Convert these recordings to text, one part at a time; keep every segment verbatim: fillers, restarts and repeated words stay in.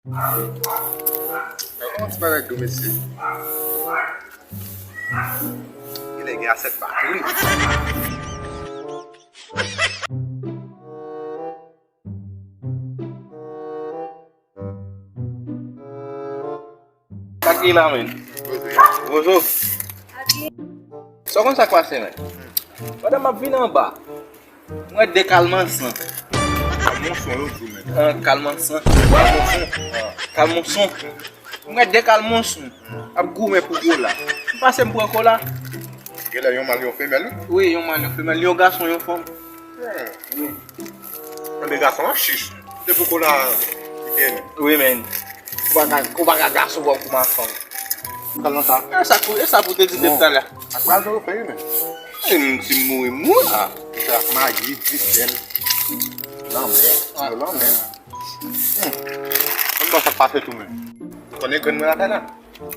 Yon ti bagay dou, mesye. Genlè gen asèt batri. Sa k gen la, menn? Poze. Poze. Sa w konn sa k pase, menn? Pandan m ap vin anba, m wè de kalmansan. Kalmonson, yo di w, menn. Ah, kalmansan. Kalmonson. Ah, kalmonson. M wè de kalmonson ap goumen pou kola. M pase m pran kola. Genlè yon mal, yon femèl, wi. Wi, yon mal, yon femèl. Yon gason, yon fanm. Hmm. Wi. Tande gason an chich. Se pou kola ki te men. Wi, men. Ou pa ka, ou pa ka gason bò kouman fanm. Kalon sa. E sa pou, e sa pou te di depi talè. Ak pa zo fè, wi, men. E m ti mouri, mouri. Ah, se ak mayi, disèl. Lanmè. Ah. Lanmè. Hmm. Mwen pa sa k pase tou, men. Konnen grann mwen lakay la.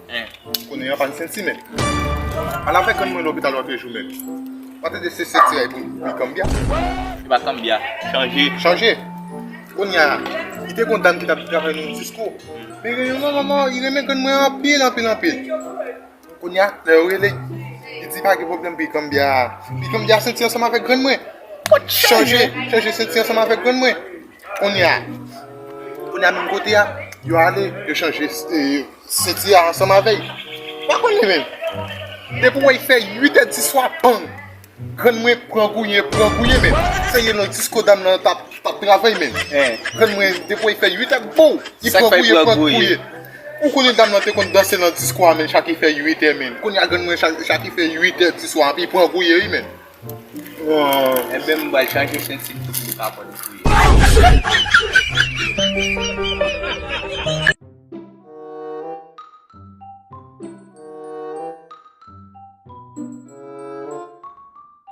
Hein. Kounye a pa n senti, men. Al avèk grann mwen lopital w ap vin jou, men. W ap tande se senti a pou, pou kanbya. Se pa kanbya. Chanje. Chanje. Kounye a, li te gon dam ki t ap travay nan yon disko. Men gen yon manman, li renmen grann mwen anpil, anpil, anpil. Kounye a, lè yo rele, li di pa gen pwoblèm, pou kanbya. Pou kanbya senti ansanm avèk grann mwen. Chanje, chanje senti ansanm avèk grann mwen. Kounye a, kounye a menm kote a, yo ale, yo chanje, eh, senti a ansanm avè l. Pa konnen menm. Depi w wè l fè uit è di swa, bang! Grann mwen pran gouye, pran gouye menm. Se ye nan disko dam nan t ap, t ap travay menm. Grann mwen, depi w wè l fè uit è, bow! Li pran gouye, pran gouye. Ou konnen dam nan te konn danse nan disko a menm, chak li fè uit è menm. Kounye a grann mwen, chak, chak li fè uit è di swa, epi li pran gouye wi menm. Enben, m pral chanje senti m tou pou m ka konn kriye.